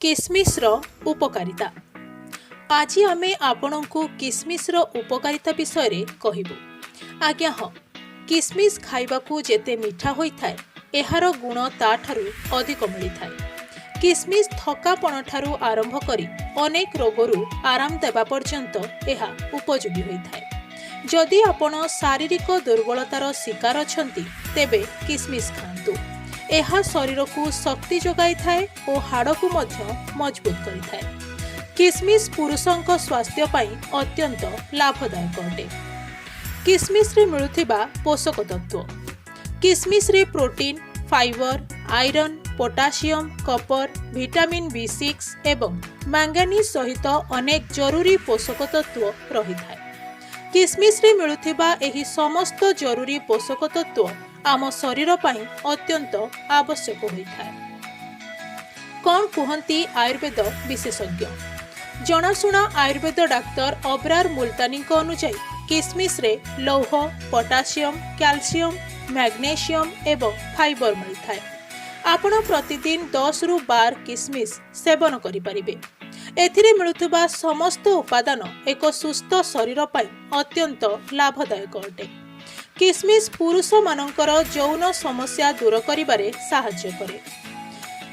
କିସମିସର ଉପକାରିତା। ଆଜି ଆମେ ଆପଣଙ୍କୁ କିସମିସର ଉପକାରିତା ବିଷୟରେ କହିବୁ। ଆଜ୍ଞା ହଁ, କିସମିସ ଖାଇବାକୁ ଯେତେ ମିଠା ହୋଇଥାଏ, ଏହାର ଗୁଣ ତାଠାରୁ ଅଧିକ ମିଳିଥାଏ। କିସମିସ ଥକାପଣଠାରୁ ଆରମ୍ଭ କରି ଅନେକ ରୋଗରୁ ଆରାମ ଦେବା ପର୍ଯ୍ୟନ୍ତ ଏହା ଉପଯୋଗୀ ହୋଇଥାଏ। ଯଦି ଆପଣ ଶାରୀରିକ ଦୁର୍ବଳତାର ଶିକାର ଅଛନ୍ତି, ତେବେ କିସମିସ ଖାଆନ୍ତୁ। ଏହା ଶରୀରକୁ ଶକ୍ତି ଯୋଗାଇଥାଏ ଓ ହାଡ଼କୁ ମଧ୍ୟ ମଜବୁତ କରିଥାଏ। କିସମିସ ପୁରୁଷଙ୍କ ସ୍ୱାସ୍ଥ୍ୟ ପାଇଁ ଅତ୍ୟନ୍ତ ଲାଭଦାୟକ ଅଟେ। କିସମିସରେ ମିଳୁଥିବା ପୋଷକ ତତ୍ତ୍ୱ। କିସମିସରେ protein, fibre, iron, potassium, copper, vitamin B6 ଏବଂ ମାଙ୍ଗାନିଜ ସହିତ ଅନେକ ଜରୁରୀ ପୋଷକ ତତ୍ତ୍ୱ ରହିଥାଏ। କିସମିସରେ ମିଳୁଥିବା ଏହି ସମସ୍ତ ଜରୁରୀ ପୋଷକ ତତ୍ତ୍ୱ ଆମ ଶରୀର ପାଇଁ ଅତ୍ୟନ୍ତ ଆବଶ୍ୟକ ହୋଇଥାଏ। କ'ଣ କୁହନ୍ତି ଆୟୁର୍ବେଦ ବିଶେଷଜ୍ଞ? ଜଣାଶୁଣା ଆୟୁର୍ବେଦ ଡାକ୍ତର ଅବରାର ମୁଲତାନୀଙ୍କ ଅନୁଯାୟୀ, କିସମିସରେ ଲୌହ, ପଟାସିୟମ, କ୍ୟାଲସିୟମ, ମ୍ୟାଗ୍ନେସିୟମ ଏବଂ ଫାଇବର ମିଳିଥାଏ। ଆପଣ ପ୍ରତିଦିନ 10ରୁ 12 କିସମିସ ସେବନ କରିପାରିବେ। ଏଥିରେ ମିଳୁଥିବା ସମସ୍ତ ଉପାଦାନ ଏକ ସୁସ୍ଥ ଶରୀର ପାଇଁ ଅତ୍ୟନ୍ତ ଲାଭଦାୟକ ଅଟେ। କିସମିସ ପୁରୁଷମାନଙ୍କର ଯୌନ ସମସ୍ୟା ଦୂର କରିବାରେ ସାହାଯ୍ୟ କରେ।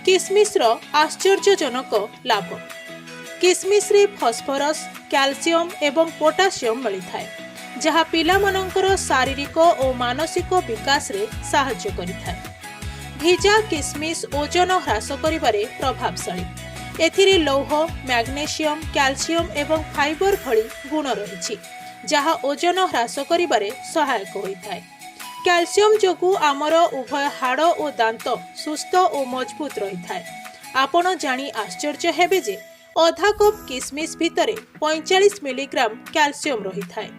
କିସମିସର ଆଶ୍ଚର୍ଯ୍ୟଜନକ ଲାଭ। କିସମିସରେ ଫସ୍ଫରସ୍, କ୍ୟାଲସିୟମ ଏବଂ ପୋଟାସିୟମ ମିଳିଥାଏ, ଯାହା ପିଲାମାନଙ୍କର ଶାରୀରିକ ଓ ମାନସିକ ବିକାଶରେ ସାହାଯ୍ୟ କରିଥାଏ। ଭିଜା କିସମିସ ଓଜନ ହ୍ରାସ କରିବାରେ ପ୍ରଭାବଶାଳୀ। ଏଥିରେ ଲୌହ, ମ୍ୟାଗ୍ନେସିୟମ, କ୍ୟାଲସିୟମ ଏବଂ ଫାଇବର ଭଳି ଗୁଣ ରହିଛି, ଯାହା ଓଜନ ହ୍ରାସ କରିବାରେ ସହାୟକ ହୋଇଥାଏ। କ୍ୟାଲସିୟମ ଯୋଗୁଁ ଆମର ଉଭୟ ହାଡ଼ ଓ ଦାନ୍ତ ସୁସ୍ଥ ଓ ମଜବୁତ ରହିଥାଏ। ଆପଣ ଜାଣି ଆଶ୍ଚର୍ଯ୍ୟ ହେବେ ଯେ ଅଧା କପ୍ କିସମିସ ଭିତରେ 45 ମିଲିଗ୍ରାମ କ୍ୟାଲସିୟମ ରହିଥାଏ।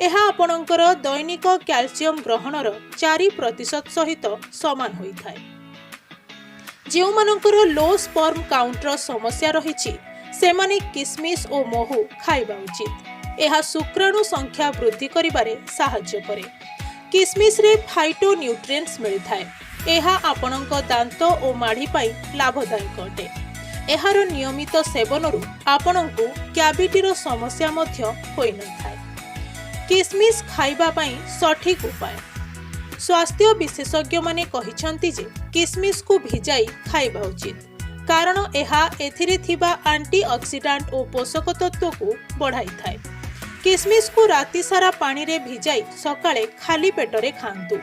ଏହା ଆପଣଙ୍କର ଦୈନିକ କ୍ୟାଲସିୟମ ଗ୍ରହଣର 4% ସହିତ ସମାନ ହୋଇଥାଏ। ଯେଉଁମାନଙ୍କର ଲୋ ସ୍ପର୍ମ କାଉଣ୍ଟର ସମସ୍ୟା ରହିଛି, ସେମାନେ କିସମିସ ଓ ମହୁ ଖାଇବା ଉଚିତ। ଏହା ଶୁକ୍ରାଣୁ ସଂଖ୍ୟା ବୃଦ୍ଧି କରିବାରେ ସାହାଯ୍ୟ କରେ। କିସମିସରେ ଫାଇଟୋ ନ୍ୟୁଟ୍ରିଏଣ୍ଟସ୍ ମିଳିଥାଏ। ଏହା ଆପଣଙ୍କ ଦାନ୍ତ ଓ ମାଢ଼ି ପାଇଁ ଲାଭଦାୟକ ଅଟେ। ଏହାର ନିୟମିତ ସେବନରୁ ଆପଣଙ୍କୁ କ୍ୟାଭିଟିର ସମସ୍ୟା ମଧ୍ୟ ହୋଇନଥାଏ। କିସମିସ ଖାଇବା ପାଇଁ ସଠିକ୍ ଉପାୟ। ସ୍ୱାସ୍ଥ୍ୟ ବିଶେଷଜ୍ଞମାନେ କହିଛନ୍ତି ଯେ କିସମିସକୁ ଭିଜାଇ ଖାଇବା ଉଚିତ, କାରଣ ଏହା ଏଥିରେ ଥିବା ଆଣ୍ଟିଅକ୍ସିଡାଣ୍ଟ ଓ ପୋଷକ ତତ୍ତ୍ୱକୁ ବଢ଼ାଇଥାଏ। କିସମିସକୁ ରାତି ସାରା ପାଣିରେ ଭିଜାଇ ସକାଳେ ଖାଲି ପେଟରେ ଖାଆନ୍ତୁ।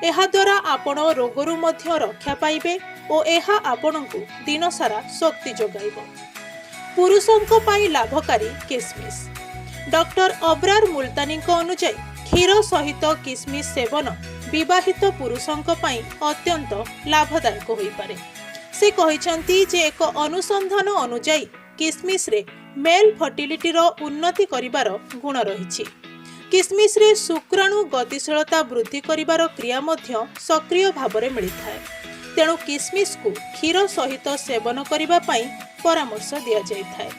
ଏହାଦ୍ୱାରା ଆପଣ ରୋଗରୁ ମଧ୍ୟ ରକ୍ଷା ପାଇବେ ଓ ଏହା ଆପଣଙ୍କୁ ଦିନସାରା ଶକ୍ତି ଯୋଗାଇବ। ପୁରୁଷଙ୍କ ପାଇଁ ଲାଭକାରୀ କିସମିସ। ଡକ୍ଟର ଅବରାର ମୁଲତାନୀଙ୍କ ଅନୁଯାୟୀ, କ୍ଷୀର ସହିତ କିସମିସ ସେବନ ବିବାହିତ ପୁରୁଷଙ୍କ ପାଇଁ ଅତ୍ୟନ୍ତ ଲାଭଦାୟକ ହୋଇପାରେ। ସେ କହିଛନ୍ତି ଯେ ଏକ ଅନୁସନ୍ଧାନ ଅନୁଯାୟୀ, କିସମିସରେ ମେଲ୍ ଫର୍ଟିଲିଟିର ଉନ୍ନତି କରିବାର ଗୁଣ ରହିଛି। କିସମିସରେ ଶୁକ୍ରାଣୁ ଗତିଶୀଳତା ବୃଦ୍ଧି କରିବାର କ୍ରିୟା ମଧ୍ୟ ସକ୍ରିୟ ଭାବରେ ମିଳିଥାଏ। ତେଣୁ କିସମିସକୁ କ୍ଷୀର ସହିତ ସେବନ କରିବା ପାଇଁ ପରାମର୍ଶ ଦିଆଯାଇଥାଏ।